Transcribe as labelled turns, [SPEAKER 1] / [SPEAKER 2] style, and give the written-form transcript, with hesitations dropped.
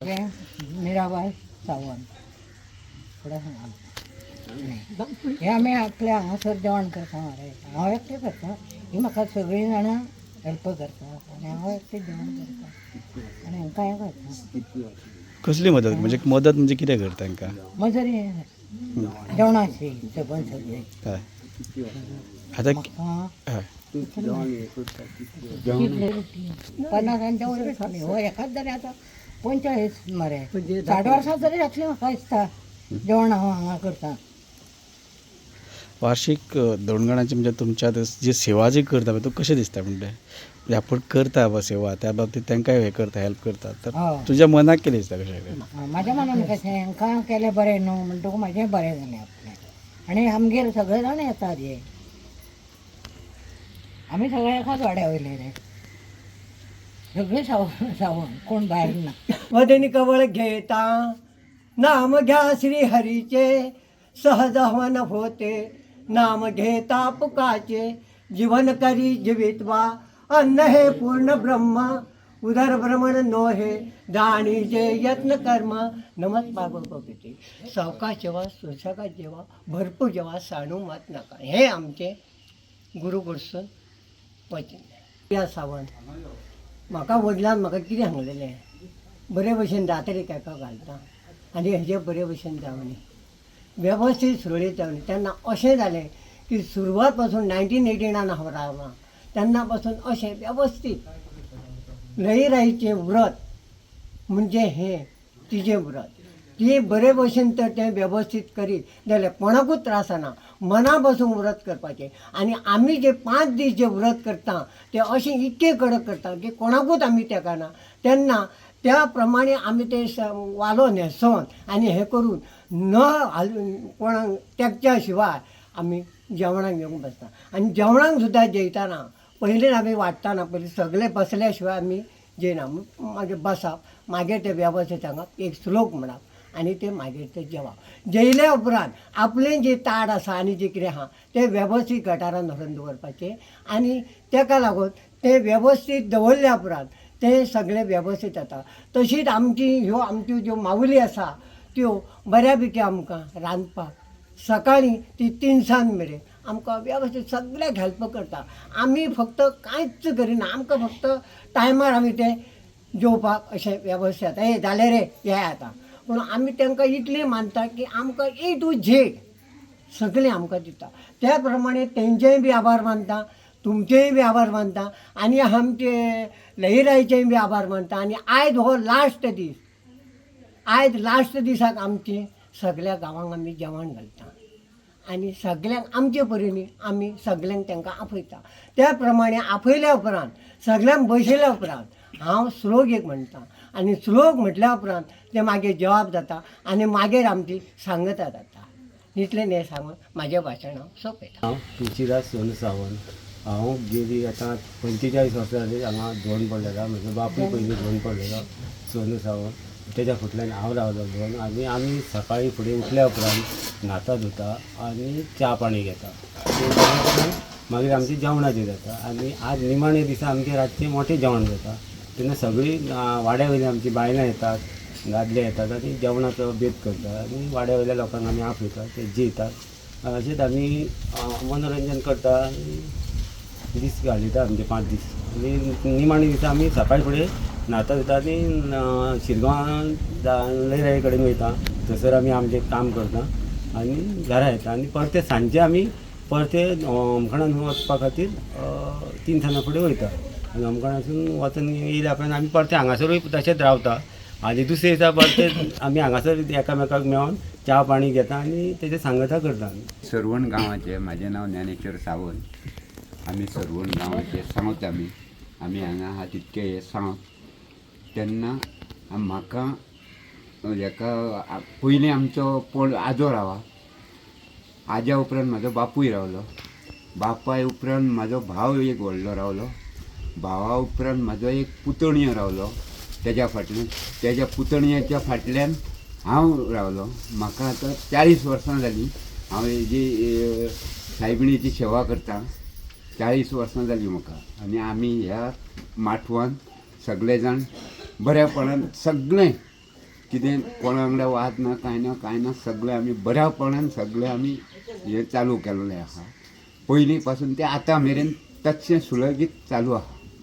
[SPEAKER 1] हें मिराबाय सावंत. फुडें सांगा. हें आमी आपल्या हांगासर जेवण करता मरे. हांव एकटें करता. ही म्हाका सगळीं जाणां हेल्प करता आनी हांव एकटें जेवण करता आनी हांकां हें करता.
[SPEAKER 2] कसली मदत म्हणजे मदत म्हणजे कितें करता तांकां?
[SPEAKER 1] मजरी जेवणाची सबंद सगळी.
[SPEAKER 2] हय, आतां
[SPEAKER 1] म्हाका
[SPEAKER 2] हय.
[SPEAKER 1] कितले 50 वयर जाली हो एकाच जालें आतां 45 मरे, 60 वर्सां तरी जातली म्हाका दिसता जेवण हांव हांगा करता.
[SPEAKER 2] वार्षीक दोणगणाची म्हणजे तुमच्या जी सेवा जी करता पळय, तुका कशें दिसता? म्हणजे म्हणजे आपूण करता बा सेवा, त्या बाबतीत तांकांय हें करता, हेल्प करता, तर
[SPEAKER 1] हय.
[SPEAKER 2] तुज्या मनाक कितें दिसता कशें काय?
[SPEAKER 1] म्हाज्या मनान कशें हांकां केलें बरें न्हू म्हणटकूच म्हाजें बरें जालें आपलें. आनी आमगेर सगळे जाण येतात हे. आमी सगळे एकाच वाड्या वयले रे, सगळे सावंत, कोण भायर ना.
[SPEAKER 3] वदनी कवळ घेता नाम घ्या श्री हरीचे, सहज हवन होते नाम घेता पुकाचे. जीवन करी जीवित्वा अन्न हे पूर्ण ब्रह्म, उदर भ्रमण नोहे जाणीजे यत्न कर्म. नमस्कार गोपीती. सावकाश जेवा, सुशेगाद जेवा, भरपूर जेवा, सांडू मात नाका. हें आमचें गुरू कडसून वचन. या सावंत म्हाका वडिलान म्हाका कितें सांगलेलें, बरे भशेन जात्रेक एका घालता आनी हेजे बरे भशेन जावनी वेवस्थीत सुरळीत जावनी. तेन्ना अशें जालें की सुरवात पासून 1989 हांव रावलां तेन्ना पासून अशें वेवस्थीत लईराईचें व्रत म्हणजे हें तिजें व्रत ती बरे भशेन तर तें वेवस्थीत करीत जाल्यार कोणाकूच त्रास जायना. मना पासून व्रत करपाचें. आनी आमी जे 5 दीस जे व्रत करता ते अशें इतकें कडक करता की कोणाकूच आमी तेंकना. तेन्ना त्या प्रमाणे आमी ते वालो न्हेसोन आनी हें करून न हालून कोणाक तेंकच्या शिवाय आमी जेवणाक येवंक बसता. आनी जेवणाक सुद्दां जेयतना पयलींच आमी वाडटना पयलीं सगळे बसल्या शिवाय आमी जेयना. मागीर बसप, मागीर ते वेवस्थीत सांगप, एक श्लोक म्हणप आनी ते मागीर ते जेवप. जेयल्या उपरांत आपलें जें ताट आसा आनी जें कितें आहा तें वेवस्थीत गटारान व्हरून दवरपाचें. आनी तेका लागून तें वेवस्थीत दवरल्या उपरांत तें सगळें वेवस्थीत जाता. तशीच आमची ह्यो आमच्यो ज्यो माऊली आसा त्यो बऱ्या पैकी आमकां रांदपाक सकाळीं ती तिनसांज मेरेन आमकां वेवस्थीत सगळ्याक हेल्प करता. आमी फक्त कांयच करिना, आमकां फक्त टायमार आमी तें जेवपाक अशें वेवस्थीत जाता. हे जालें रे हे आतां. पूण आमी तांकां इतलें मानता की आमकां ए टू झेड सगळें आमकां दिता. त्या प्रमाणे तेंचेय बी आभार मानता, तुमचेय बी आभार मानता आनी आमचे लईराईचेय बी आभार मानता. आनी आयज हो लास्ट दीस, आयज लास्ट दिसाक आमचे सगळ्या गांवांक आमी जेवण घालता आनी सगल्यांक आमचे परीन आमी सगल्यांक तांकां आपयता. त्या प्रमाणे आपयल्या उपरांत सगल्यांक बसयल्या उपरांत हांव श्लोक एक म्हणटा आनी श्लोक म्हटल्या उपरांत तें मागीर जवाब जाता आनी मागीर आमची सांगता जाता. इतलें हें सांगून म्हाजें भाशण हांव सोंपयतां.
[SPEAKER 4] हांव तुळशीदास सोनू सावंत. हांव गेली आतां 45 वर्सां जालीं हांगा धोंड पडलेलो. म्हजो बापूय पयलीं धोंड पडलेलो सोनू सावंत, तेज्या फाटल्यान हांव रावलो धोंड. आनी आमी सकाळीं फुडें उठल्या उपरांत न्हाता धुता आनी च्या पाणी घेता. तें जाल्या उपरांत मागीर आमचें जेवणाचें जाता. आनी आज निमाणे दिसा आमचें रातचें मोटें जेवण जाता. तेन्ना सगळीं वाड्या वयलीं आमचीं बायलां येतात, दादले येतात आनी जेवणाचो बेत करता आनी वाड्या वयल्या लोकांक आमी आपयता, ते जेयतात. अशेंच आमी मनोरंजन करता आनी दीस घालयता आमचे 5 दीस. आनी निमाणे दिसा आमी सकाळी फुडें न्हाता धुता आनी शिरगांव लयराई कडेन वयता. थंयसर आमी आमचें काम करता आनी घरा येता. आनी परते सांजचे आमी परते होमखणान वचपा खातीर तिनसांजा फुडें वयता. आनी होमखणासून वचून येयल्या उपरांत आमी परते हांगासरूय तशेंच रावता. आनी दुसरे दिसा परते आमी हांगासर एकामेकाक मेळोन च्या पाणी घेता आनी तेजे सांगता करता आमी.
[SPEAKER 5] सरवण गांवाचे, म्हाजें नांव ज्ञानेश्वर सावंत. आमी सरवण गांवाचे सावंत. आमी आमी हांगा आहा तितके हे सावंत. तेन्ना म्हाका हेका पयलीं आमचो पोण आजो रावा, आज्या उपरांत म्हाजो बापूय रावलो, बापाय उपरांत म्हाजो भाव एक व्हडलो रावलो, भावा उपरांत म्हाजो एक पुतणयो रावलो, तेज्या फाटल्यान तेज्या पुतणयाच्या फाटल्यान हांव रावलो. म्हाका आतां 40 वर्सां जालीं हांव हेजी सायबिणीची सेवा करतां. 40 वर्सां जालीं म्हाका. आनी आमी ह्या माठवान सगळे जाण बऱ्यापणान सगळें कितें कोणा वांगडा वाद ना कांय ना कांय ना, सगळें आमी बऱ्यापणान सगळें आमी हें चालू केल्लें आहा. पयलीं पासून तें आतां मेरेन तशें सुलगीत चालू आहा.